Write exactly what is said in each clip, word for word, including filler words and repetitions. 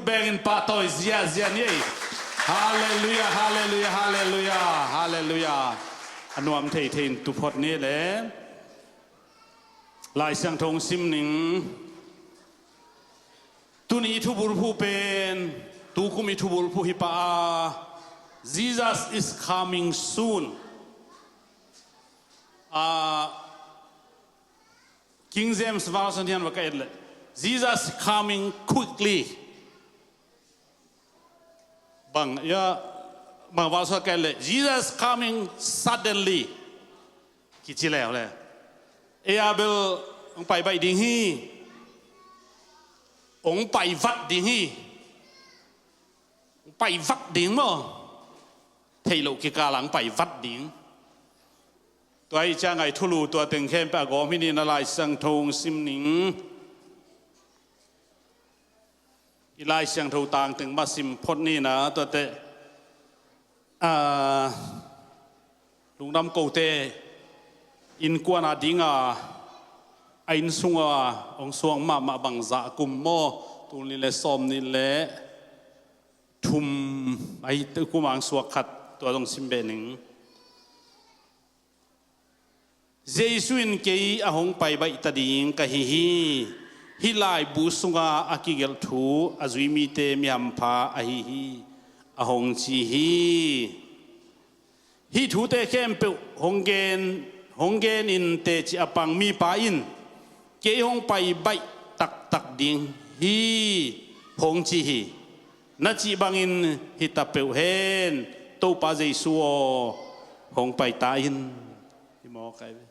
Bengin pahtawi ziahziah ni ei. Halleluiah, halleluiah, halleluiah, halleluiah. A nuam theithei in tuphot ni le. Lai Siangtho hong sim ning. Tuni i thubulphuh pen, tukum i thubulphuh hi pah a, Jesus is coming soon. A, King James Version hian va ka et leh, Jesus coming quickly. Bang, ya, bang version ka et leh, Jesus coming suddenly. Kici leu le. Ei a bel, hong pai baih ding hi. Hong pai vat ding hi. Hong pai vat ding maw. Theih loh kikal ah hong pai vat ding. Tua ahih ciangin i thulu tua teng khempeuh a gawm hi ni na, Lai Siangtho hong sim ning. I Lai Siangtho tang teng mah sim phot ni na, tuate, a, lungdam kote innkuan a ding a, a inn sung a hong suak mahmah bangzah kum maw, tul nih le sawm nih le thum, a hi kum a hong suak khat, tua zong sim beh ning. Jesu in kei a hong pai baih ta ding ka hi hi. Hih laibu sunga a kigelh thu a zui mite mi hampha ahi hi, a hong ci hi. Hih thute khempeuh hong gen, hong gen in teci a pang mipa in kei hong pai baih taktak ding hi, hong ci hi. Na cih bangin hi ta peuh hen, Topa Jesu aw, hong pai ta in. Hi maw kai ve.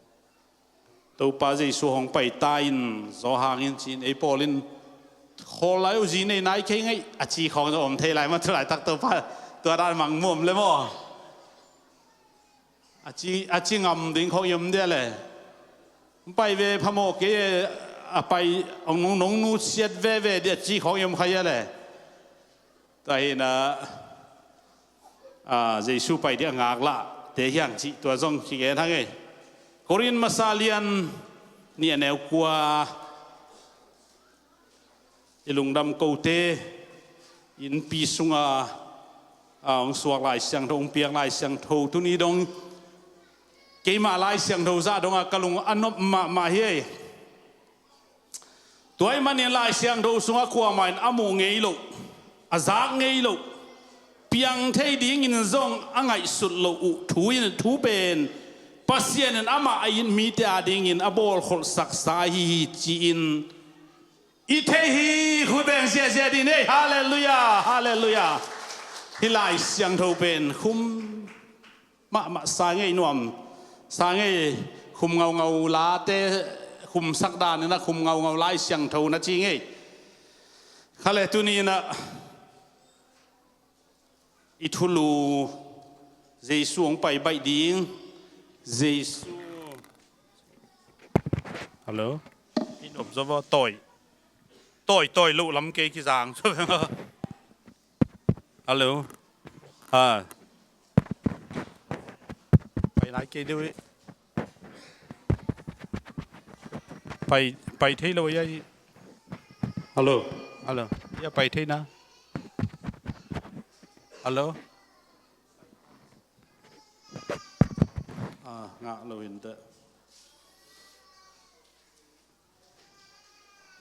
Topa Jesu hong pai ta in, zaw hang in ci-in ei pawl in khawl lai uh zi nei nai kei ngai a ci khawng zong om thei lai mah, tu laitak Topa tua dan mangmuam le maw. A ci, a ci ngam ding khawng i om dia le. Hong pai ve phamawh kei e, a pai, hong nong, nong nusiat veve dia ci khawng i om kha ia le. Tua hi na, a, Jesu pai ding a ngaklah te hiang cih tua zong kigen hang ei. Korin masa lian nih a neu kua. I lungdam kote innpi sunga, a, hong suak Lai Siangtho, hong piak Lai Siangtho tuni dong keimah Lai Siangtho zah dongah ka lung a nop mahmah hi ei. Tua ahih manin Lai Siangtho sungah kuamah in a muh ngei loh, a zak ngei loh, piang thei dingin zong a ngaihsut loh uh thu in, thu pen Pasian in amah a it mite adingin a bawlkholhsaksa ahi hi ci-in i thei hi. Khut beng ziahziah dih ni ei. Halleluiah, halleluiah. Hih Lai Siangtho pen khum mahmah sa ngei nuam, sa ngei khum ngaungau late, khum sak dan in a khum ngaungau Lai Siangtho na ci ngei. Kha le tuni in a i thulu Jesu hong pai baih ding. Jesu. Hello. I nop zaw va tawi. Tawi, tawi loh lam kei kizang. Hello. Ha. Pai nai kei deuh hi. Pai, pai thei lo ia hi. Hello. Hello. Ia pai thei na. Hello. Ah, ngah lo in teh.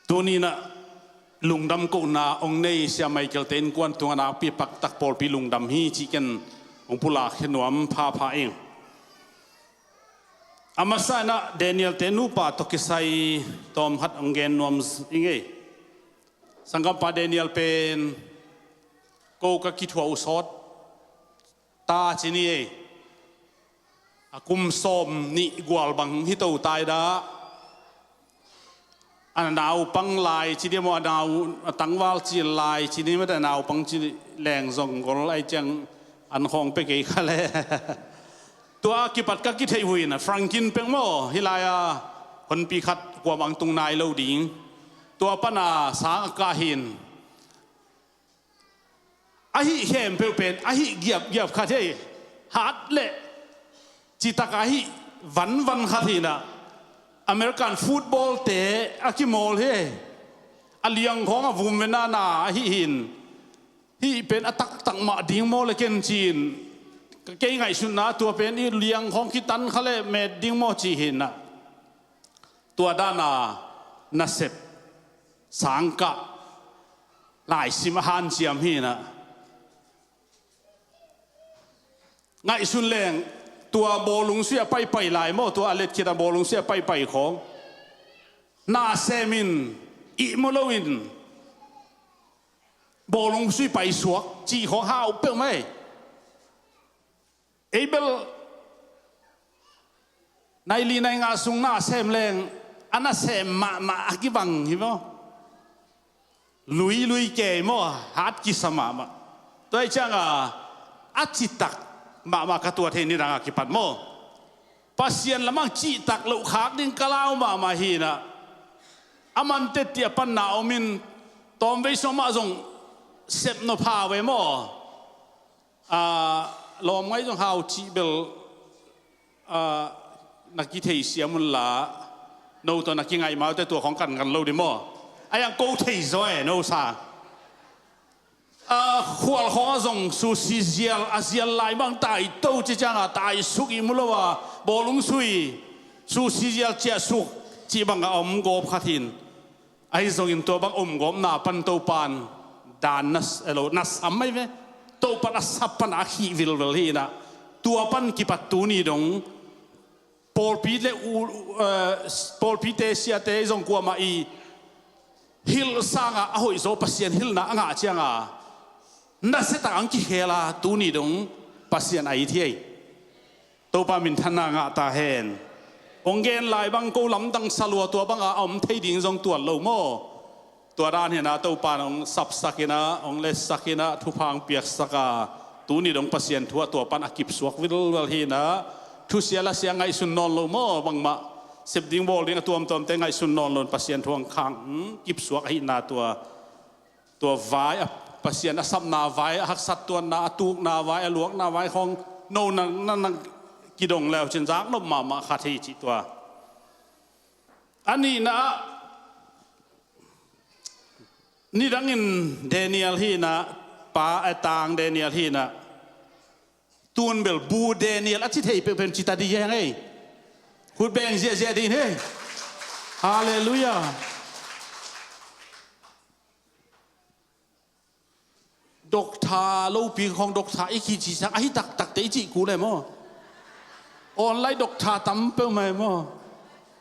Tuni in a lungdam kohna hong nei Sia Michael te innkuan tungah nakpi a paktak pawlpi lungdam hi cih ken hong pulak hi nuam phapha ing. A masa in a Daniel te nupa tawh kisai tawmkhat hong gen nuam ing ei. Sanggampa Daniel pen ko ka kithuah uh sawt ta ci ni ei. A kum sawm nih gual bang hi to tai dah. A naupang lai ci dia maw, a nau, a tangval cil lai ci ni maw, a naupang ci leng zong gol ai ciang an khawng pe kei kha le. Tua kipat ka kitheih huina Frankin pek maw, hi lai a honpi khat kuamah tung nai lo ding. Tua pana sang a kah hin. Ahi khempeuh pen, ahi giapgiap khat hi. Hat le citak ahi vanvan khat hi na. American football te a kimawl hi. A liang khawng a vum ve nana ahi hin, hih pen a taktak mah ding maw le ken ci-in, kei ngaihsutna tua pen i liang khawng kitan kha le met ding maw ci hinah. Tua dana nasep, sangkah, laisim a hanciam hinah. Ngaihsun leng, tua bawlung sui a paipai lai maw, tua a letkhin a bawlung sui a paipai khawng, na semin, ihmu loin bawlung sui paisuak cih khawng hau peuhmah ei. Ei bel nai li nai nga sung na sem leng, a na sem mahmah a kibang hi maw? Lui lui kei maw, hat kisa mahmah. Tua hi cianga a citak mahmah ka tuat hi nidanga kipat maw? Pasian lamang cihtak loh khak ding ka lau mahmah hinah. A man teti a panna omin, tawmvei sung mah zong sep nop hau ve maw? Lawm ngai zong hau cih bel na kithei siam unla, no tawh na kingaih maute tua khawng kankan lo dih maw? A yang ko thei zaw e no sa. Khual khawng a zong susi zial a zial lai bang tai to ci cianga tai suk ihmu lo a, bawlung sui susi zial ciah suk cih banga om gawp khat hin. Ahi zongin tua bang om gawpna pan Topan dan na, elo, na sam mai ve. Topan a sap pana a khih vilvel hinah. Tua pan kipat tuni dong pawlpi le u, eh, pawlpite siate zong kuamah i hilh sanga a hoih zaw Pasian hilhna a ngah cianga nasiatak ang kikhela tuni dong Pasian a it hi ei. Topa minthanna ngah ta hen. Hong gen lai bang ko lamdang salua tua banga a om thei ding zong tuat lo maw? Tua dan hinah Topa in hong sapsak hinah, hong letsak hinah, thupha hong piaksak a, tuni dong Pasian thu ah tua pan a kipsuak vilvel hinah. Thusia lasia ngaihsun nawn lo maw? Bangmah sep ding bawl ding a tuamtuamte ngaihsun nawn lo in Pasian thu hong khang, hmm, kipsuak ahihna tua. Tua vai a Pasian a sapna vai a haksat tuanna a tukna vai a luakna vai khawng no na, na, na kidong leu cin zak nop mahmah khat hi cih tua. A nihna ah nidangin Daniel hinah, pa a tang Daniel hinah. Tun bel bu Daniel a ci thei peuhpeuh ci ta dih hi hang ei. Khut beng ziahziah dih hi. Halleluiah. Doctor lopi khawng doctor i kici sang ahi taktakte i cih kul e maw? Online doctor tam peuhmah e maw?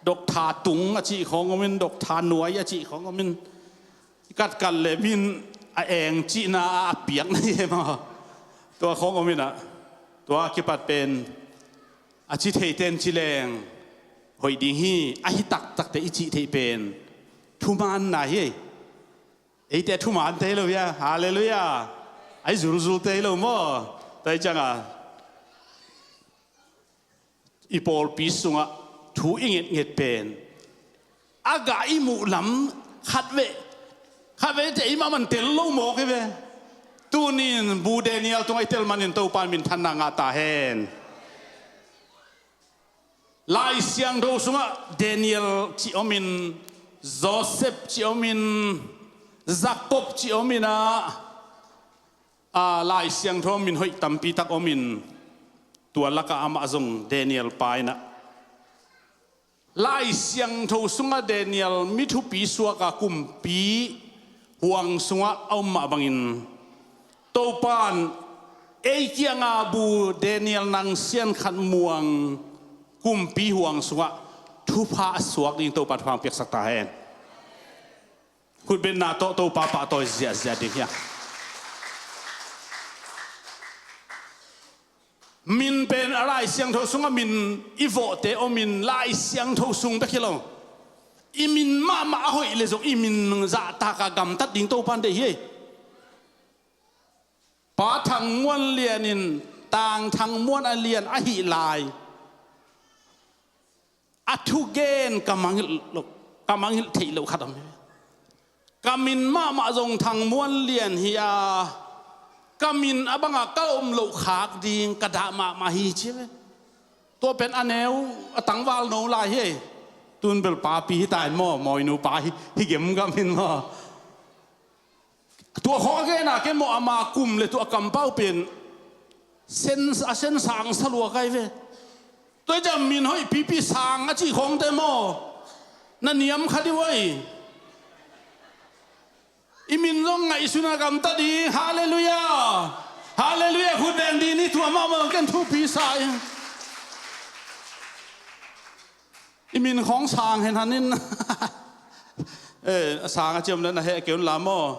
Doctor tung a cih khawng omin, doctor nuai a cih khawng omin. I katkat le min a eng cihna a piakna hi e maw? Tua khawng ominah tua kipat pen a ci theite in ci leng hoih ding hi. Ahi taktakte i cih theih pen thumaanna hi ei. Eite a thumaante hi lo hia? Halleluiah. Ai zulzulte hi lo maw? Tua hi cianga i pawlpi sungah thu i ngetnget pen a gah i muh lam khatvei, khatvei te i mah man tel lo mawk hi ve. Tunin bu Daniel tungah i tel manin Topa in minthanna ngah ta hen. Lai Siangtho sungah Daniel cih omin, Joseph cih omin, Jacob cih ominah, a, Lai Siangtho min hoih tampi tak omin, tua lakah amah zong Daniel pa inah. Lai Siangtho sungah Daniel mi thupi suaka kumpi huang sungah a um mah bangin Topan ei kianga bu Daniel nang sian khat muang kumpi huang sungah thupha a suak ding Topan thupha piaksak ta hen. Khutbetna tawh Topa pahtawi ziahziah ding hi a. Min pen a Lai Siangtho sungah min i vawhte omin Lai Siangtho sung bek hi lo. I min mahmah a hoih le zong i min zahtak a gamtat ding Topan deih hi. Pa Thang Muan Lian in Tang Thang Muan a lian ahih lai a thugen ka mangngilh loh, ka mangngilh theih loh khat om hi. Ka min mahmah zong Thang Muan Lian hi a, ka min a bangah ka om loh khak ding ka dah mahmah hi ci ve. Tua pen a neu a tangval no lai hi. Tun bel papi hi ta in maw, mawinu pa hi, hi gemgam in maw. Tua khawng a gen a, ken maw, ama kum le tua kampau pen sen, a sen sang sa lua kai ve. Tua hi ciang min hoih pipi sang a cih khawngte maw, na niam kha dih uh ei. I min zong ngaihsun a gamta ding. Halleluiah. Halleluiah. Khut beng ding ni, tua mahmah ken thupi sa hi. I min khawng sang hen han in. Eh, a sang a ciam le na heh kei un la maw.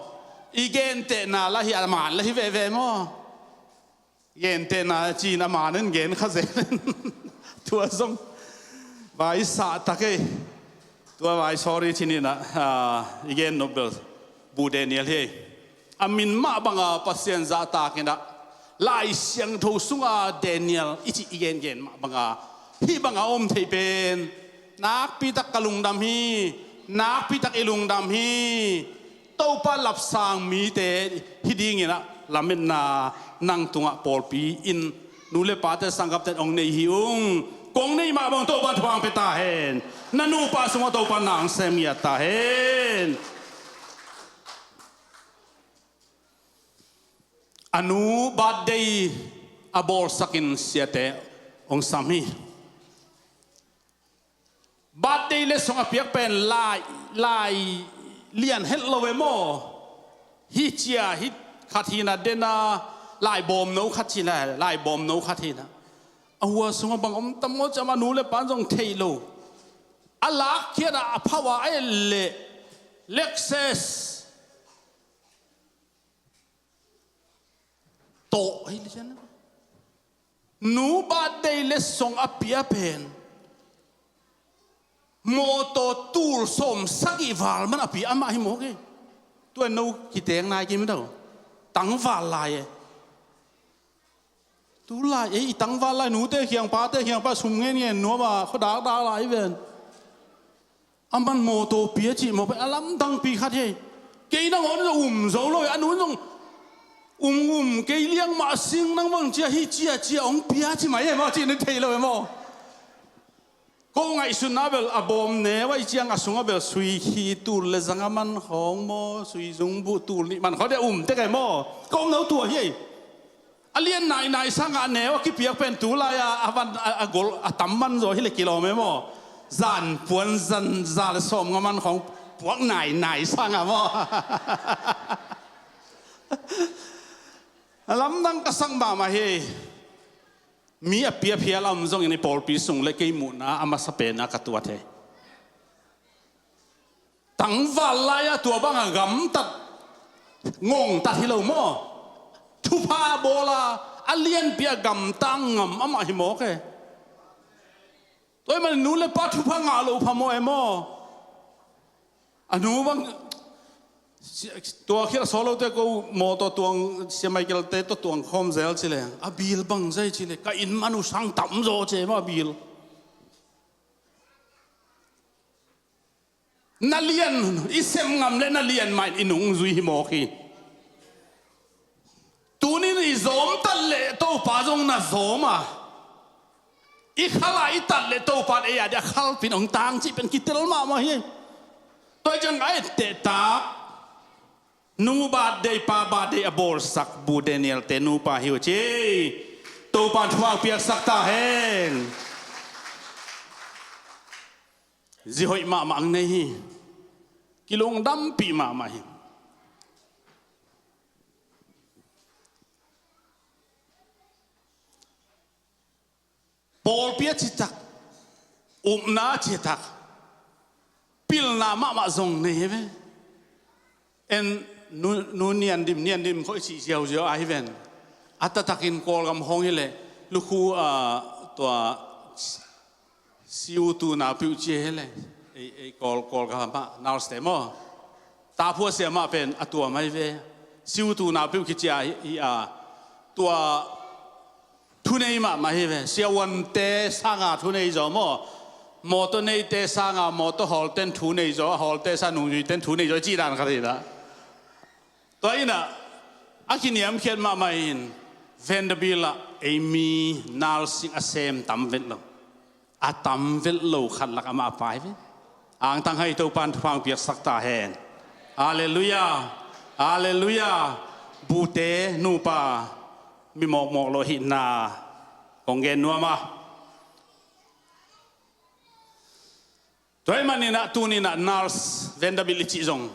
I gentehna la hi, a man la hi veve maw. Gentehna ci-in a man in gen kha zel in. Tua zong vai sah tak ei. Tua vai sorry ci-in ah, ah, i gen nop bel Bu Daniel hi ei. A min mah banga Pasian zahtak in ah, Lai Siangtho sunga Daniel i cih i gengen mah banga, hih banga om thei pen nakpi tak ka lungdam hi. Nakpi tak i lungdam hi. Topa lapsang mite hi dingin ah lametna nang tungah pawlpi in nu le pate, sanggamte in hong nei hi ung. Kong neih mah bang Topa in thupha hong pia ta hen. Na nupa sungah Topa in na hong sem ngiat ta hen. A nu birthday a bawlsakin siate hong sam hi. Birthday letsong a piak pen lai, lai lian het lo e maw. Hih cia, hih khat hi-in ah, den a, lai bawmno khat hi-in ah, lai bawmno khat hi-in ah. A hua sungah bang om tam maw ci-a, a nu le pa in zong thei lo. A lakkhiat a, a phauh a, a et leh Lexus tawh hi lian. Nu birthday letsong a pia pen mawtaw tul sawmsagih val man a pia, amah hi mawk hi. Tua no kiteng nai kim do. Tangval lai e. Tu lai ei, i tangval lai, nute kiang pate kiang pan sum ngen ngen nuam a, khua dak dak lai ven. A man mawtaw pia cih maw, a lamdangpi khat hi. Kei nangawn zong um zo lo hi, a nu zong um um kei liang mah sing, nang bang cia hi cia cia hong pia ci mai e maw, cih na thei lo e maw. Ko ngaihsutna bel a bawm neu ahih ciang a sungah bel sui khi tul le zang a man khawng maw, sui zungbuh tul nih man khawng dia um tek e maw. Ko om no tua hi. A lian nainai sangah a neu a kipiak pen tu lai-a a van a, a gol a tam man zaw hi leh kilawm e maw. Zan puan zan za le sawmnga man khawng puak nainai sangah maw. A lamdang ka sak mahmah hi. Mi a piaphial a om zongin i pawlpi sung le kei muhna a masa pena ka tuat hi. Tangval lai-a tua banga gamtat, ngongtat hi lo maw. Thupha bawl a, a lianpi a gamta ngam amah hi mawk e. Tua ahih manin nu le pa thupha ngah loh phamawh e maw. A nu bang, tua khial a sawlote ko mawtaw tuang, Sia Michael te tawh tuang khawm zel ci leng, a bil bang zai ci leng, ka inn man uh sang tam zaw ci e maw a bil. Na lian, i sem ngam leh na lian mah in i nung zui hi mawk hi. Tunin i zawm tat leh Topa zong na zawm a, i khal a i tat leh Topa in ei a dia khalpin hong tang cih pen kitel mahmah hi. Tua hi ciang a etteh tak, nu birthday pa birthday a bawlsak Bu Daniel te nupa hi uh ci. Topa in thupha piaksak ta hen. Zi hoih mahmah ang nei hi. Kilungdampih mahmah hi. Pawlpi a citak, upna a citak, pilna mahmah zong nei hi ve. En nu, nu Niandim, Niandim khawh i cih ziauziau ahi ven. A taktakin Kawlgam khawng hi leh lukhu, ah, tua siutu naupih uh ci hi leh. Ei, ei Kawl, Kawlgam ah nurse te maw. Taphuasia mah pen a tuam ahi ve. Siutu naupih uh kici a hi, hi a. Tua thunei mahmah hi ve. Siavuante sanga thunei zaw maw. Mawtaw neite sanga mawtaw hawlten thunei zaw, a hawlte sa nungzuiten thunei zaw, cih dan khat hi na. Tua in ah, a kiniamkhiat mahmah in, Vanderbilt ah ei mi nalsing a sem tam vet lo. A tam vet lo khat lak amah a pai ve. Angtang hai, Topa in thupha piaksak ta hen. Halleluiah. Halleluiah. Bute nupa mi mawkmawk lo hi na kong gen nuam a. Tua ahih manin ah tuni-in ah Niles Vanderbilt i cih zong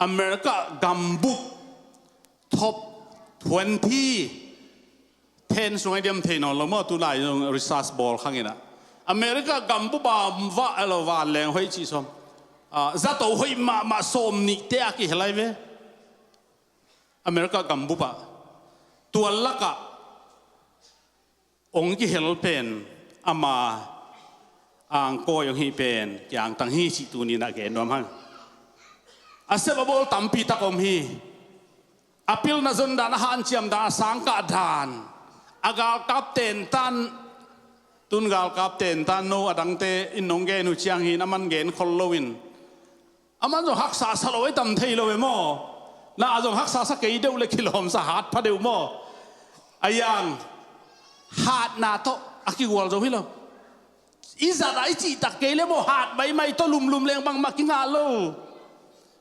America gambup top twenty, ten sungah i diam thei nawn lo maw, tulai zong research bawl khang in ah America gambup a va, elo, vanleng hoih cih sawm, ah, zato hoih mahmah sawm nihte a kihel lai ve. America gambup ah tua lakah hong kihel pen ama angkawi hong hih pen kiangtang hi cih tuni-in ah gen nuam hang. A sep a bawl tampi tak om hi. A pilna zon dan, a hanciam dan, a sangkah dan, a galkap tentan, tun galkap tentan no a dangte in nong gen uh ciang hi in, aman gen khol loin, aman zong haksa sa lo, a tam thei lo e maw. Na a zong haksa sa kei deuh le kilawm sa hat pha deuh maw. A yang hatna tawh a kigual zo hi lo. I zat a i cihtak kei le maw, hat maimai tawh lumlum leng bangmah kingah lo.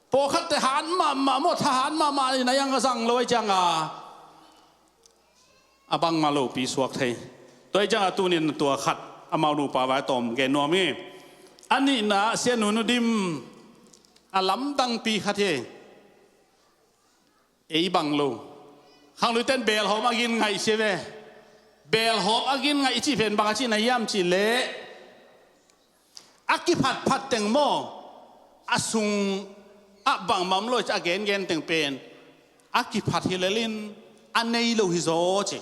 Pawlkhatte hat mahmah maw, thahat mahmah in a yang a zang lo ahih ciang a, a bangmah lopi suak thei. Tua ahih ciang a tuni-in tua khat, amau nupa vai tawm gen nuam hi. A nihna, Sia Nu Nu Dim a lamdangpi khat hi. Ei bang lo. Khangluite in beelhawm a gin ngaih ci ve. Beelhawm a gin ngaih i cih pen bang a cihna hiam cih leh, a kiphatphat teng maw, a sungah bangmah om lo ci, a gengen teng pen a kiphat hi lel in a nei lo hi zaw ci.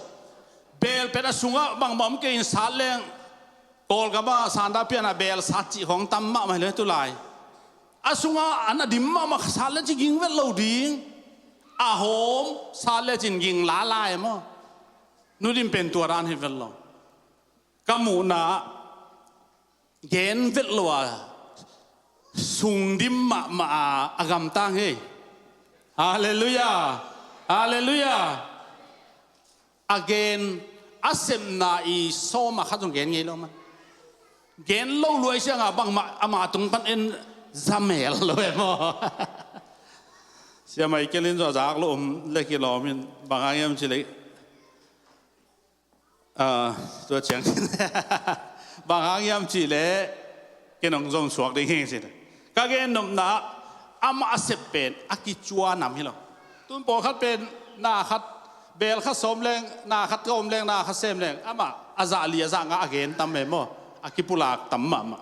Beel pen a sungah bangmah om kei in sat leng, Kawlgam ah sanda pian ah beel sat cih khawng tam mahmah hi lo, tulai a sungah an a dim mahmah sat leng ci ging vet lo ding. A hawm sat le cin ging lala e maw. Nu Dim pen tua dan hi vet lo. Ka muhna gen vet lo a, sung dim mahmah a, a gamtang hi. Halleluiah. Halleluiah. A gen, a sepna i sawm a khat zong gen ngei lo mah. Gen lo lua ahih ciang a bangmah ama tung pan en za mel lo e maw. Sia Michael in zong a zak lo om le kilawm in, bang hang hiam cih leh, ah, tua ciang bang hang hiam cih leh, ken hong zom suak ding hi ci. Ka gen nopna, amah a sep pen a kicua nam hi lo. Tun pawlkhat pen na khat, beel khat sawm leng, na khat ka om leng, na khat sem leng, amah a zah li, a zah nga a gen tam e maw, a kipulak tam mahmah.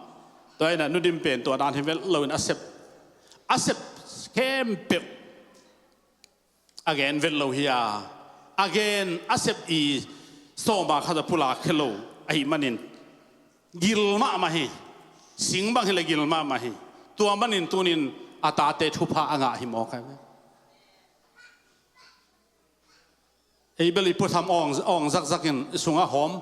Tua hi in a Nu Dim pen tua dan hi vet lo in a sep, a sep khempeuh a gen vet lo hi a, a gen a sep i sawm a khat a pulak khia lo ahih manin gil mahmah hi. Sing bang hi leh gil mahmah hi. Tua manin tuni-in a tate thupha a ngah hi mawk hi. Ei bel i puatham awng, awng zakzak in i sungah hawm.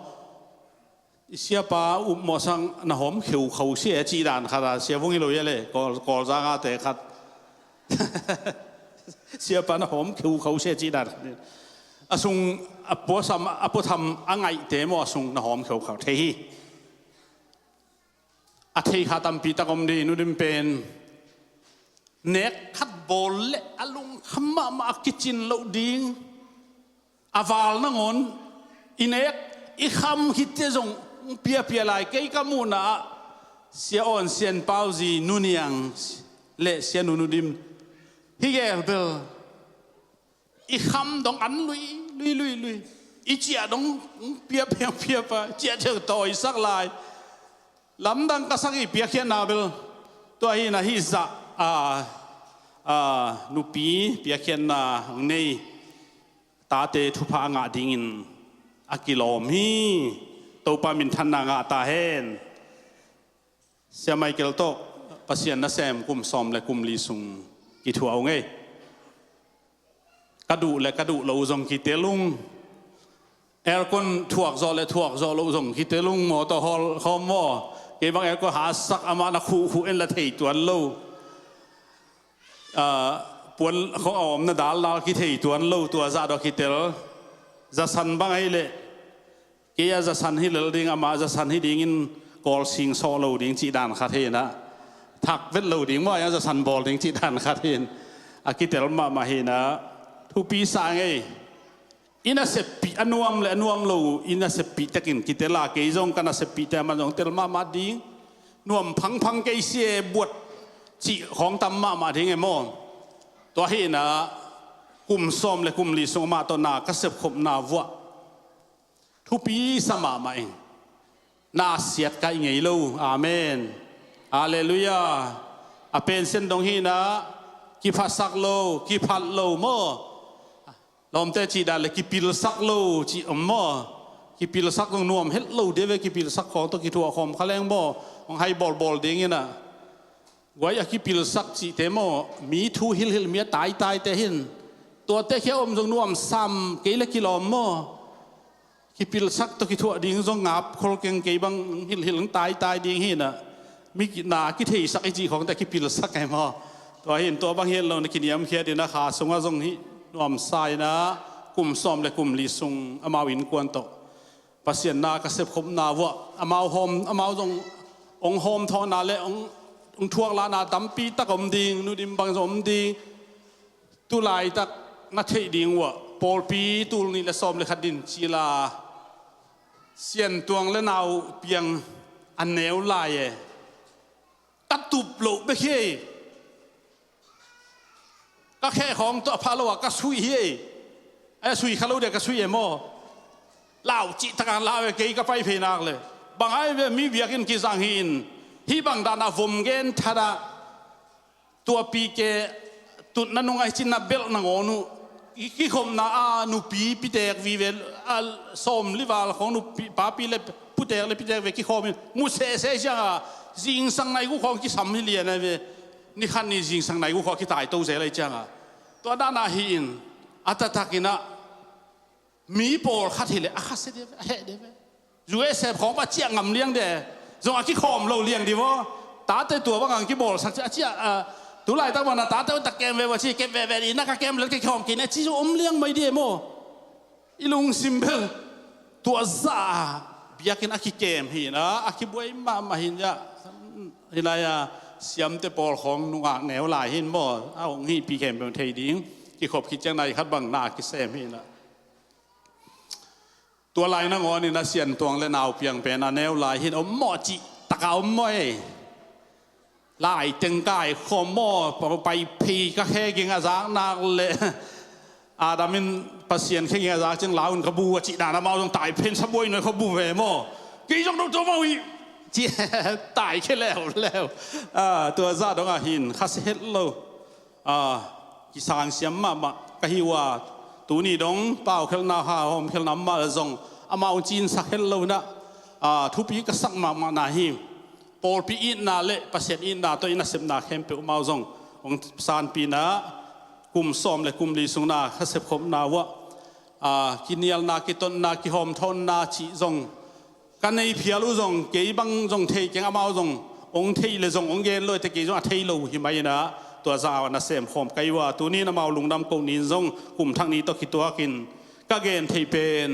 I siapa upmawh sang na hawm kheukhau sia e cih dan khat a, sia vung hi lo hi a le, Kawl, Kawlzang a te khat. Siapa na hawm kheukhau sia e cih dan khat. A sung, a puasam, a puatham a ngaihte maw, a sung na hawm kheukhau thei hi. A thei kha tampi tak om ding, Nu Dim pen nek khat bawl leh a lungkham mahmah, a kicin loh ding. A val nangawn i nek i kham khit teh zong piapia lai. Kei ka muhna ah Sia Awn Sian Pau zi Nu Niang le Sia Nu Nu Dim hi gel bel i kham dong an lui lui lui lui, i ciah dong piapia piapa, ciah theu tawisak lai. Lamdang ka sak i piakkhiatna bel tua hi in a, hih zah a, a, nupi piakkhiatna hong nei tate thupha a ngah dingin a kilawm hi. Topa minthanna ngah ta hen. Sia Michael tawh Pasian nasem kum sawm le kum li sung kithuah ung ei. Ka duh le ka duh lo zong kitel ung. Aircon thuak zawh le thuak zawh lo zong kitel ung, mawtaw hawl khawm maw. Kei bang aircon hasak, amah na khuhkhuh en la thei tuan lo. Ah, puan khawng a omna daldal kithei tuan lo, tua zah dawh kitel. Zasan bang ahih leh kei a zasan hi lel ding, amah zasan hi dingin kawlsing sawh lo ding cih dan khat hi in a, thak vet lo ding maw, a zasan bawl ding cih dan khat hi in. A kitel mahmah hi in ah, thupi sa ngei. I naseppih a nuam le a nuam lo i naseppih tekin kitel a, kei zong ka naseppih te a man zong tel mahmah ding. Nuam phangphang kei si e buat cih khawng tam mahmah ding e maw. Tua hi in ah, kum sawm le kum li sung amah tawh na ka sepkhopna vuah thupi sa mahmah ing. Na siat kaih ngei lo. Amen. Halleluiah. A pension dong hi in ah, kiphasak lo, kiphat lo maw. Lawmte cih dan le kipilsak lo cih om maw. Kipilsak zong nuam het lo ding ve, kipilsak khawng tawh kithuah khawm kha leng maw, hong hai bawlbawl ding in ah. Guai a kipilsak cihte maw, mi thu hilhilh, mi a taitaite hin. Tuate khia om zong nuam sam kei le kilawm maw. Kipilsak tawh kithuah ding zong ngap khol keng, kei bang hilhilh taitai ding hi in ah. Mi na kitheisak i cih khawngte kipilsak e maw. Tua hin tua bang hi lo na kiniamkhiat in ah, kha sungah zong hi nuam sa in ah, kum sawm le kum li sung amau innkuan tawh Pasian na ka sepkhopna vuah amau hawm, amau zong hong hawmthawhna le hong, hong thuaklahna tampi tak om ding, Nu Dim bang zong om ding. Tu laitak na theih ding uah pawlpi tul nih le sawm le khat din cila Sian Tuang le Nau Piang a neu lai e. Ka tup loh bek hi. Ka kheh khawng tawh a pha lo a ka suih hi. A suih kha lo dia ka suih e maw. Lau cih taka lau e, kei ka pai phei nak le. Bang ai ve, mi biakinn kizang hi in. Hih bang dan a vom gen that ah, tua pi ke tutna nung a hi cin na belh nangawn uh, i kikhopna a nupi pitek vive, a sawm lival khawng nupi, papi le putek le pitek ve kikhawm in mu sehseh ciang a, zingsang nai guk khawng kisam hi lian a ve. Ni khat ni zingsang nai guk khawng kitai to zel a hi ciang a, tua dan a hi in, a taktak in ah, mi pawlkhat hi le a khasia ding ve, a heh ding ve. U S A khawng pa ciah ngam liang de. Zong a kikhawm lo liang di maw. Tate tua bang ang kibawlsak ciah, a ciah, a, tu laitak bang na tate un tak kem ve maw ci, kem veve di na ka kem lel kikhawm kei na ci zong om liang mai di e maw. I lungsim bel tua zah a biakinn a kikem hi in ah, a kibuai mahmah hi in ah. Hi lai a siamte pawl khawng nungak neu lai hi in maw. A hong hihpih khempeuh thei ding. Kikhop khit ciang nai khat bang na kisem hi in ah. Tua lai nangawn in ah Sian Tuang le Nau Piang pen a neu lai hi in om maw cih taka om maw e. Lai teng kai khawm maw, pa-, pai phei ka khe ging a zak nak le. Adam in Pasian khe ging a zak ciang lau in ka bu a cih dan amau zong tai phen sabuai nuai ka bu ve maw. Kei zong dong tua maw hi. Ci tai khe leuleu. A, tua zah dong a hi in khasia het lo. A, kisangsiam mahmah ka hi uh a, tuni dong paukhelhna, hahawmkhelhna mah zong amau cinsak het lo in ah, a, thupi ka sak mahmahna hi. Pawlpi itna le Pasian itna tawh i nasepna khempeuh amau zong hong sanpih in ah, kum sawm le kum li sung na ka sepkhopna uah, a, kinialna, kitonna, kihawmthawnna cih zong ka nei phial uh zong, kei bang zong thei keng, amau zong hong thei le zong hong gen lo e, te kei zong a thei lo hi mai in ah, tua zah a na sem khawm ka hi uh a, tuni in amau lungdam koh ni in zong kum thak ni tawh kituak in ka gen theih pen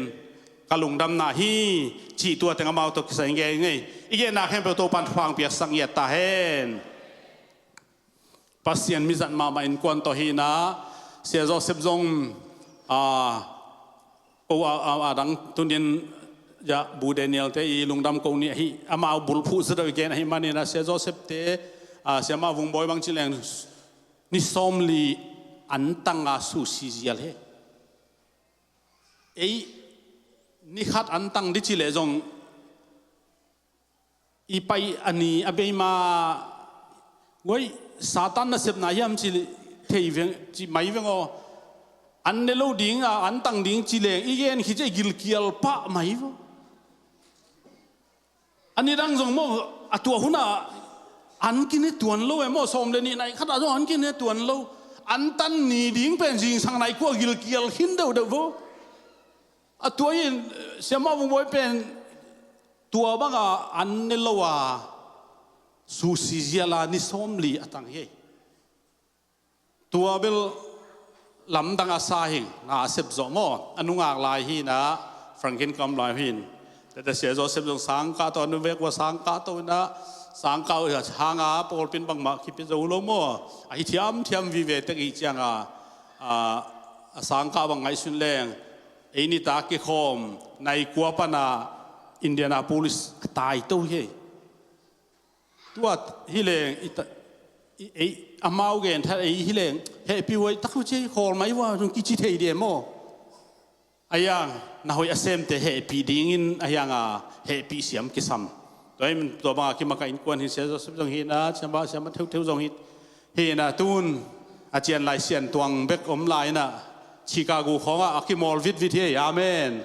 ka lungdamna hi, cih tua teng amau tawh kisai gen ngei. I genna khempeuh Topa'n thupha hong piaksak ngiat ta hen. Pasian mizat mahmah innkuan tawh hi in ah, Sia Joseph zong, a, ko a, a, a dang tunin, ya, Bu Daniel te i lungdam ko ni ahi, amau bulphuh zaw deuh i gen ahih manin ah, Sia Joseph te, a, Siamah Vung Bawi bang ci leng ni sawmli an tang a susi zial hi. Ei, ni khat an tang di ci leh zong, i pai a ni a bei ma, guai, Satan nasepna hiam ci thei veng, ci mai veng aw. An ne lo ding a, an tang ding ci leng, i gen khit ciang i gilkial pah mai vo. A ni dang zong maw, a tua hun ah an kine tuan lo e maw, sawm le nih nai khat ah zong an kine tuan lo. An tan ni ding pen zingsang nai kua gilkial khin deuhdeuh vo. A tua in, Siamah Vung Bawi pen tua bang a an ne lo a susi zial a ni sawmli a tang hi. Tua bel lamdang a sa hing, na a sep zawh maw, a nungak lai hi in ah, Frankin kam lai hi in. Tete Sia Joseph zong sang kah to, a nu vek ua sang kah to in ah, sangkah uh hanga pawlpi in bangmah kipia zo lo maw? Ahi thiamthiam vive tek ih cianga, a, a sangkah bang ngaihsun leng, ei nitak kikhawm nai kua pana Indianapolis a taito hi. Tua hileng i ta, i, ei, amau gen tha ei hileng hehpih huai tak uh ci, khawl mai uh a zong kici thei dia maw? Ahiang na hoih a semte hehpih dingin ahianga hehpih siam kisam. Tua in tua banga kimaka innkuan hi, Sia Joseph zong hi na, Sia Ma, Sia Ma theutheu zong hi, hi na, tun a cian lai Sian Tuang bek om lai na, Chicago khawngah a kimawl vitvit hi. Amen.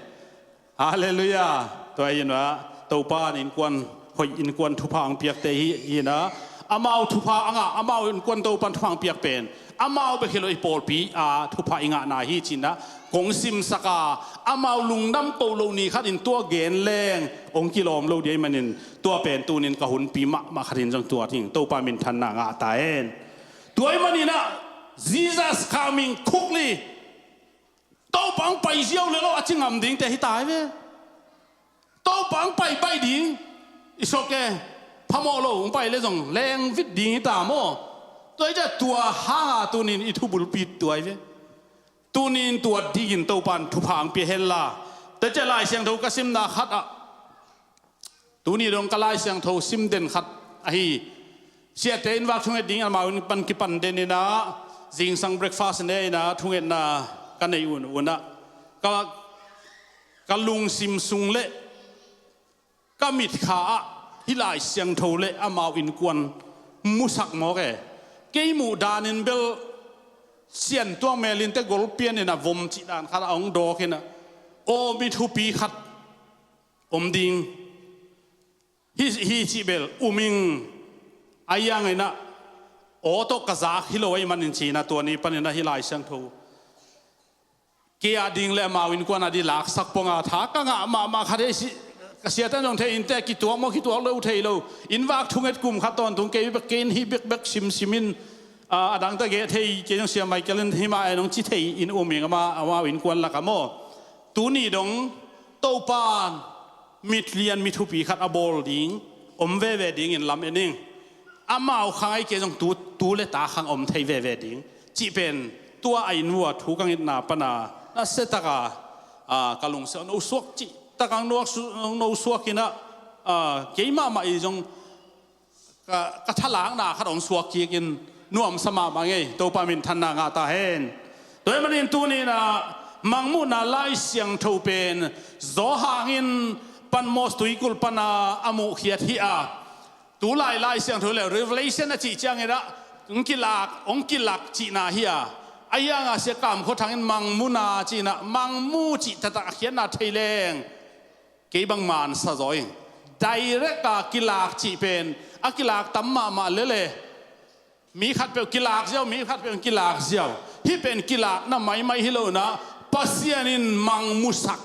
Halleluiah. Tua hi na, Topan innkuan hoih, innkuan thupha ang piakte hi, hi na, amau thupha a ngah, amau innkuan Topan thupha ang piak pen amau bek hi lo, i pawlpi a thupha i ngahna hi ci na kong simsak a, amau lungdam ko lo ni khat in tua gen leng hong kilawm lo ding ahih manin, tua pen tunin ka hunpi mahmah khat in zong tua ding Topa minthanna ngah ta hen. Tua ahih manin ah, Jesus coming quickly. Topa ang pai ziau le lo a ci ngam dingte hi ta hi ve. Topa ang pai baih ding, i sok e, phamawh lo, ang pai le zong leng vit ding hi ta maw? Tua hi ciah tua hanga tunin i thubulpi tua hi ve. Tunin tua dingin Topan thupha ang pia hen la. Tua ciah Lai Siangtho ka simna khat ah, tuni dong ka Lai Siangtho sim den khat ahi. Siate in vak thunget ding amau in pan kipan den in ah, zingsang breakfast ne in ah thungetna ka nei un un ah, ka, ka lungsim sung le ka mitkha ah hih Lai Siangtho le amau innkuan musak mawk e. Kei muh danin bel Sian Tuang melin te golpian in ah vom cih dan khat a hong dawk in ah, aw, mi thupi khat om ding hi, hi cih bel um ing. Ahiang in ah, aw tawh ka zak hi lo ahih manin ci na tua ni panin ah hih Lai Siangtho kei a ding le amau innkuan a ding laksak pong a, tha ka ngah mahmah khat hi. Si, ka siate zong thei in te, kituak maw kituak lo thei lo. Inn vak thunget kum khat tawntung kei bek, kei in hih bekbek simsim in, a, a dangte geh thei, kei zong Sia Michael in hih mah e nong ci thei in um ing, ama, amau innkuan lak ah maw. Tuni dong Topan mitlian mithupi khat a bawl ding om veve dingin lam en ing. Amau khang ahi kei zong tu, tu le ta khang om thei veve ding cih pen tua a inn uh a thu ka ngetna pana nasia taka, a, ka lungsim ah no suak cih takang no su-, no suak in ah, a, kei mahmah i zong ka, ka thalakna khat hong suak kik in nuamsa mahmah ngei. Topa minthanna ngah ta hen. Tua ahih manin tuni in ah Mangmuhna Lai Siangtho pen Johan in Patmos tuikulh pana a muhkhiat hi a, tulai Lai Siangtho le Revelation a cih ciangin ah hong kilak, hong kilak cihna hi a. Ahiang a Sia Kam Khua Thang in Mangmuhna cih in ah, Mangmuh cih taktak a khiatna thei leng kei bang man sa zaw ing. Direct a kilak cih pen a kilak tam mahmah lele. Mi khatpeuh kilak ziau, mi khatpeuh kilak ziau. Hih pen kilakna maimai hi lo in ah, Pasian in Mangmuhsak.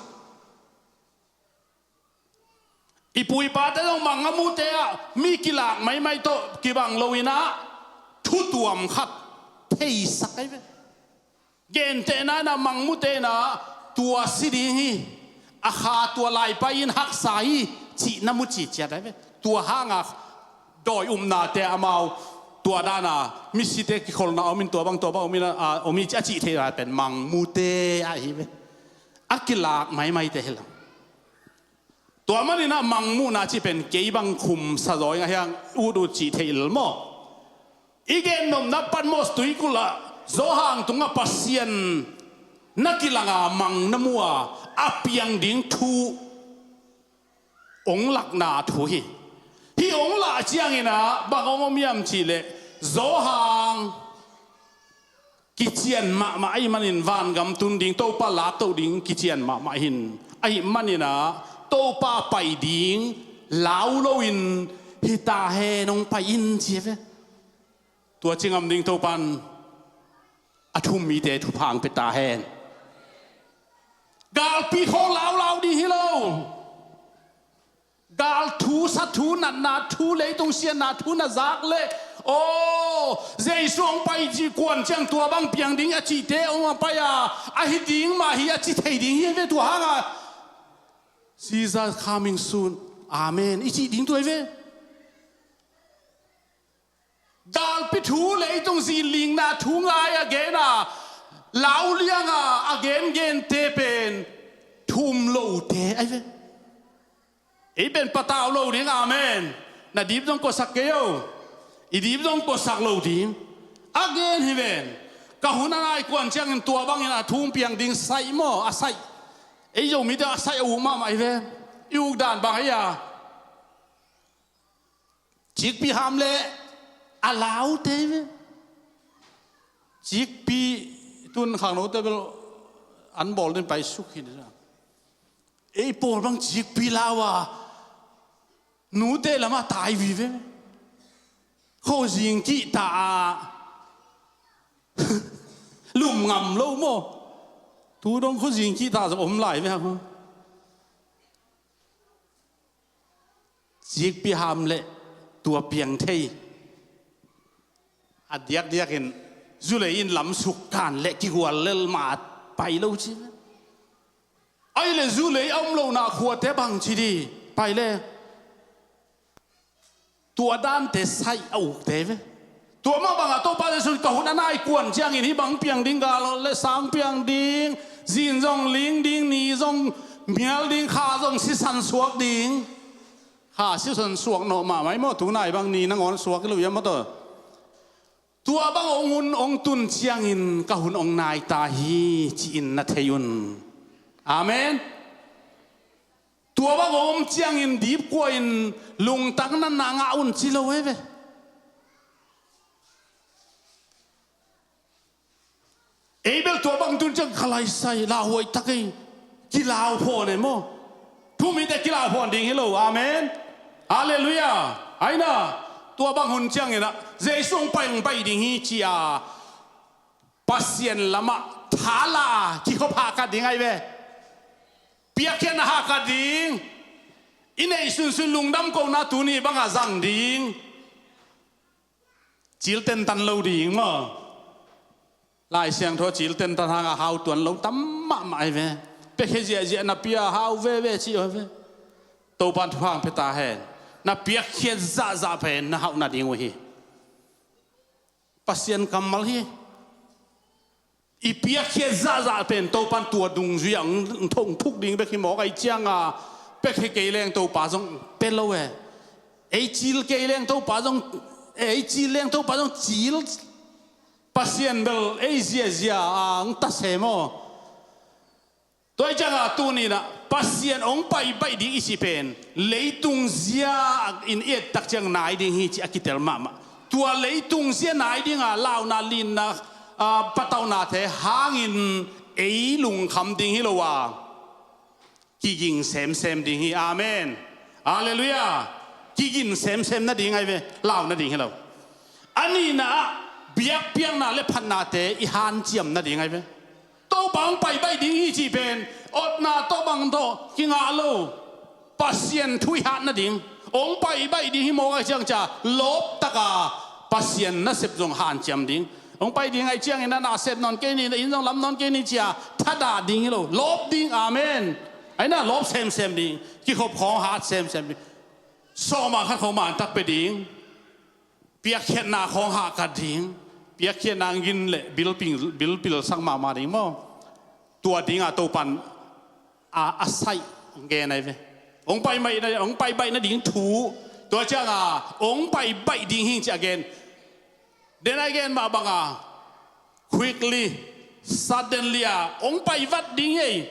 I pu i pate zong Mangmuhte ah mi kilak maimai tawh kibang lo in ah, thutuam khat theisak ahi ve. Gentehna in ah Mangmuhte in ah tua si ding hi, a kha tua laipai in haksa hi cih na mu ciciat ahi ve. Tua hanga dawi upnate amau tua dana misite kikholna om in tua bang tua bang om in a, a, om hi ci a cih thei lai pen Mangmuhte ahi ve. A kilak maimaite hi lo. Tua manin ah Mangmuhna cih pen kei bang khum sa zaw ing, ahiang ut ut cih thei lel maw? I gen nopna Patmos tuikulh ah Johan tungah Pasian na kilang a mang na mu a, a piang ding thu hong lakna thu hi. Hih hong lah ciangin ah bang hong om hiam cih leh Johan kician mahmah ahih manin vangam tun ding, Topa laktoh ding kician mahmah hi. Ahih manin ah Topa pai ding lau loin hi ta hen, hong pai in ci ve. Tua ci ngam ding Topan a thum mite thupha hong pia ta hen. Galpi khawng laulau ding hi lo. Gal thu, sa thu, natna thu, leitung siatna thu na zak leh, aw, Jesu hong pai ci kuan ciang tua bang piang ding a cihte hong a pai a, ahi ding mah hi a ci thei ding hi ve tua hanga. Jesus coming soon. Amen. I cih ding tua hi ve. Galpi thu leitung zinlingna thu ngai a gen a, lauliang a a gengente pen thu um lote ahi ve. Ei pen patau lo ding, amen. Na dip zong kosak kei o. I dip zong kosak lo ding. A gen hi ven. Ka hun a nai kuan ciangin tua bangin a thu um piang ding saih maw, a saih. Ei Zomite a saih a uk mahmah hi ve. I uk dan bang ei a, cikpi ham le a laute hi ve. Cikpi tun khangnote bel an bawl din pai suk hi ni. Ei pawl bang cikpi lau a, nute lamah tai vive. Khuazing kihta a lum ngam lo maw? Tu dong khuazing kihta zong om lai ve hang. Cikpi ham le tua piang thei. A diakdiakin zulei in lamsuk kan le kihual lel mat pai lo ci. Ai le zulei a um lohna khuate bang ci di pai le. Tua dante saih a ukte ve. Tua mah bangah Topa Jesuh ka hun a nai kuan ciangin hih bang piang ding, gal le sang piang ding, zin zong ling ding, ni zong mial ding, kha zong sisan suak ding. Kha sisan suak nawh mahmah hi maw, tu nai bang ni nangawn suak hi lo hiam maw taw. Tua bang hong hun hong tun ciangin ka hun hong nai ta hi ci-in na thei un. Amen. Tua bang hong om ciangin dipkua in lungtang na na ngah un ci lo hi ve. Ei bel tua bang tun ciang ka laisai lauhuai tak ei. Kilau phawn ei maw? Thumite kilau phawn ding hi lo. Amen. Halleluiah. Aina, tua bang hun ciangin ah Jesu hong pai hong pai ding hi ci a, Pasian lamah thala kikhop hahkat ding ahi ve. Piakkhiatna hahkat ding. I neih sunsun lungdam kohna tuni bangah zang ding. Cil tentan lo ding maw? Lai Siangtho cil tentan hangah hau tuan lo tam mahmah ahi ve. Piakkhiat ziahziah na pia hau veve ci uh ahi ve. Topan thupha hong pia ta hen. Na piakkhiat zahzah pen na hauh nading uh hi. Pasian kammal hi. I piakkhiat zahzah pen Topan tua dungzui ah hong thuk ding bek hi mawk ahi cianga, piakkhiat kei leng Topa zong pia lo e. Ei cil kei leng Topa zong, ei cil leng Topa zong cil. Pasian bel ei ziazia a hong ta se maw? Tua hi cianga tuninah Pasian hong paibaih ding i cih pen leitung zia in i et tak ciang nai ding hi cih a kitel mahmah. Tua leitung zia nai dinga launa linna, a, pataunate hangin ei lungkham ding hi lo a, kiging semsem ding hi. Amen. Halleluiah. Kigin semsem nading ahi ve, lau nading hi lo. A nihna ah biakpiakna le phatnate i hanciam nading ahi ve. Topa hong paibaih ding hi cih pen otna tawh bang tawh kingah lo. Pasian thu i hat nading. Hong paibaih ding hi mawk ahi ciang cia lawptaka Pasian nasep zong hanciam ding. Hong pai ding ahi ciangin a na sep nawn kei ni, na inn zong lam nawn kei ni cia thadah ding hi lo. Lawp ding, amen. Aina lawp semsem ding. Kikhop khawng hat semsem ding. Sawma khat khawng man tak pe ding. Piakkhiatna khawng hahkat ding. Piakkhiatna ngin le bilpil, bilpil sak mahmah ding maw? Tua dinga Topan a, a saih hong gen ahi ve. Hong pai baih na, hong pai baih nading thu. Tua cianga hong pai baih ding hi ci a gen. Den a gen mah banga quickly, suddenly a hong pai vat ding hi.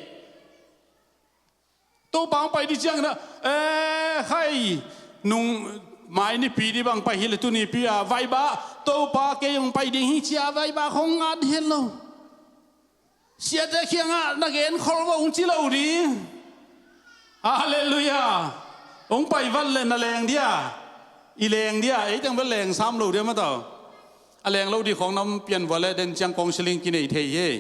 Topa hong pai ding ciangin ah, eh, khai, nung mai nipi ding bang pai hi le tu nipi a vaibah, Topa kei hong pai ding hi cia vaibah khong ngat hi lo. Siate kiangah na gen khol vo hong ci lo ding. Halleluiah. Hong pai vat le na leng dia. I leng dia. Ei teng bel leng sam lo dia mataw. A leng lo ding khong nam pian vua le den ciang kong siling kinei thei hi.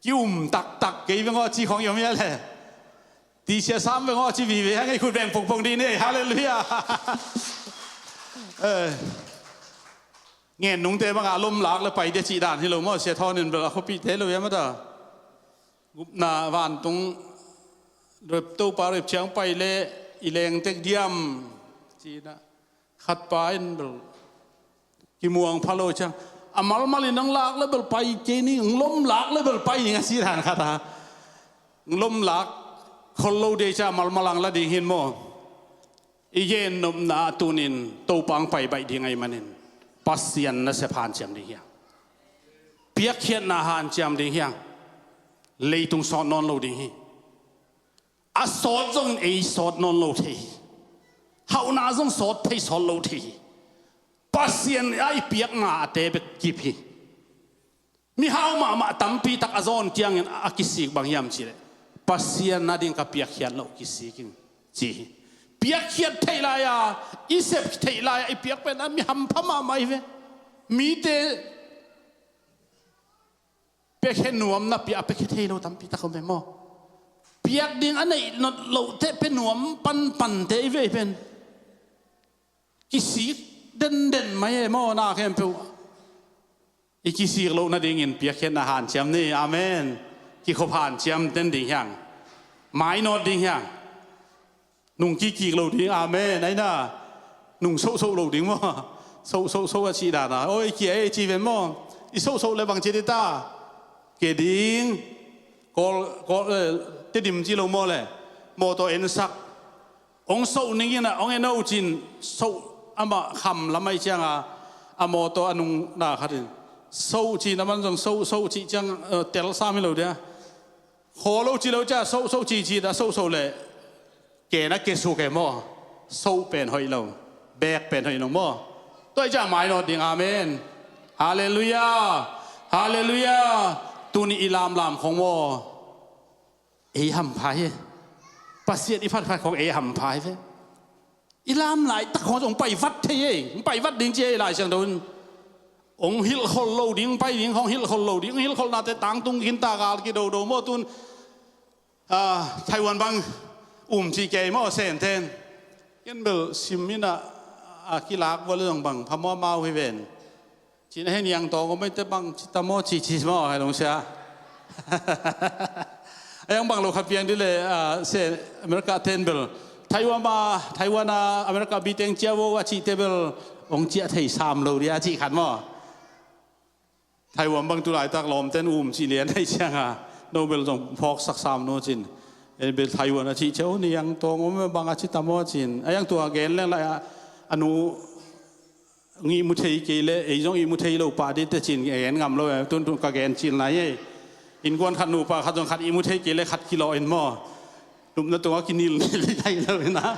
Ki-um taktak kei veng aw ci khong i om hia le. Tisia sam veng aw ci vive hang ei khut veng pongpong dih ni. Halleluiah. Eh. Ngen nungte bangah lom lak le pai dia cih dan hi lo maw, sia thawn in bel a khuapihte lo hia mata. Gupna vantung rep Topa rep ciang pai le i leng tek diam. Cina khatpa in bel Kimuang pha lo ciang, a malmal in ang lak le bel pai kei ni, ang lom lak le bel pai ni, a si dan khat a. Ang lom lak khol lo dei ciang a malmal ang la ding hi in maw. I gen nopna ah tunin Topa ang pai baih ding ahih manin Pasian nasep hanciam ding hi hang. Piakkhiatna hanciam ding hi hang. Leitung sawt nawn lo ding hi. A sawt zong ei sawt nawn lo thei hi. Hauhna zong sawt thei sawt lo thei hi. Pasian a i piakna a te bek kip hi. Mihau mahmah tampi tak a zawn kiangin a kisik bang hiam cih leh, Pasian a ding ka piakkhiat loh kisik ing ci hi. Piakkhiat theih lai-a, i sep theih lai-a i piak pen a mi hampha mahmah hi ve. Mite piakkhiat nuam napi a piakkhiat thei lo tampi tak om ve maw. Piak ding a neih not loh te pia nuam panpan te i ve pen. Kisik denden mai e maw, na khempeuh. I kisik loh nadingin piakkhiatna hanciam ni. Amen. Kikhop hanciam den ding hi hang. Mainawt ding hi hang. Nung kikik lo ding. Amen. Aina. Nung sohsoh lo ding maw. Sohsohsoh a cih dana. Oi, kia e ci ven maw. I sohsoh le bang ci dita. Ke ding. Kol, kol, eh, Tedim ci lo maw le. Mawtaw ensak. Ong soh ning in a, ong en o cin, soh amah kham lam ahi cianga, a mawtaw a nung na khat in, soh cin a man zong soh, soh cih ciang, eh, tel sam hi lo dia. Khaw lo ci lo cia, soh, soh ci ci da, soh, soh le. Ke na ke suk e maw. Soh pen hoih lo. Bek pen hoih lo maw. Tua hi ciang mainawt ding, amen. Halleluiah. Halleluiah. Tuni i lamlam khong maw. Ei hampha hi. Pasian i phatphat khong ei hampha hi ve. I lam laitak khong zong pai vat thei ei. Pai vat ding ci ei Lai Siangtho in. Ong hilhkhol lo ding, pai ding khong hilhkhol lo ding. Ong hilhkholnate tangtung khinta gal kidodo maw tun. Ah, Taiwan bang um ci kei maw Senten. Ken bel sim in a, a kilak vua le zong bang pha maw mau hi ven. Cin a hei niang tawng om ei te bang ci ta maw ci ci maw hei long sia. A yang bang lo khat piang di le, ah, se America ten bel. Taiwan ma, Taiwan a America biteng cia vo a ci te bel. Ong cia thei sam lo dia ci khat maw. Taiwan bang tu laitak lawmten um ci lian hei cianga. No bel zong phawk sak sam no cin. En bel Taiwan a ci cia o niang tawng om bang a ci ta maw cin. A yang tua gen leng lai a, a nu Ngih mu thei kei le, ei zong ih mu thei lo pah dih te cin, ei en ngam lo e, tun tun ka gen cil nai e. Innkuan khat nupa khat zong khat ih mu thei kei le khat kilawh in maw. Lupna tungah kinil nai lo in a.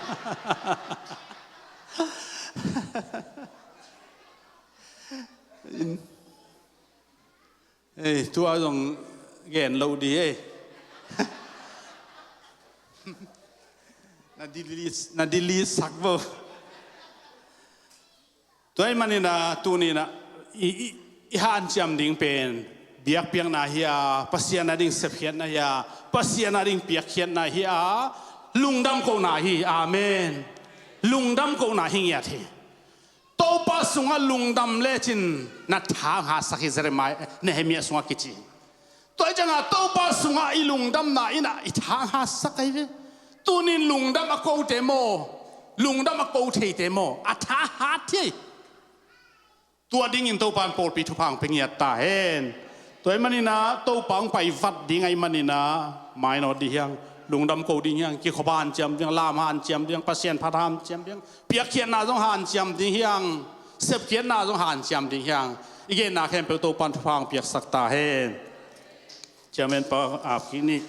Ei, tua zong gen lo dih ei. Na delete, na delete sak bo. Tua ahih manin a, tuni in a, i, i, i hanciam ding pen biakpiakna hi a, Pasian a ding sepkhiatna hi a, Pasian a ding piakkhiatna hi a, lungdam kohna hi. Amen. Lungdam kohna hi ngiat hi. Topa sungah lungdam lecin na tha hong hatsak hi, Jeremiah, Nehemiah sungah kici. Tua hi ciangah Topa sungah i lungdamna in a i tha hong hatsak ahi ve. Tunin lungdam a kote maw, lungdam a ko theite maw, a tha hat hi. Tua dingin Topa in pawlpi thupha hong pia ngiat ta hen. Tua ahih manin a Topa hong pai vat ding ahih manin a mainawt dih hiang, lungdam ko ding hiang, kikhop hanciam ding, lam hanciam ding, Pasian phat hanciam ding, piakkhiatna zong hanciam ding hiang, sepkhiatna zong hanciam ding hiang. I genna khempeuh Topa in thupha hong piaksak ta hen. Chairman pa ap kik ni.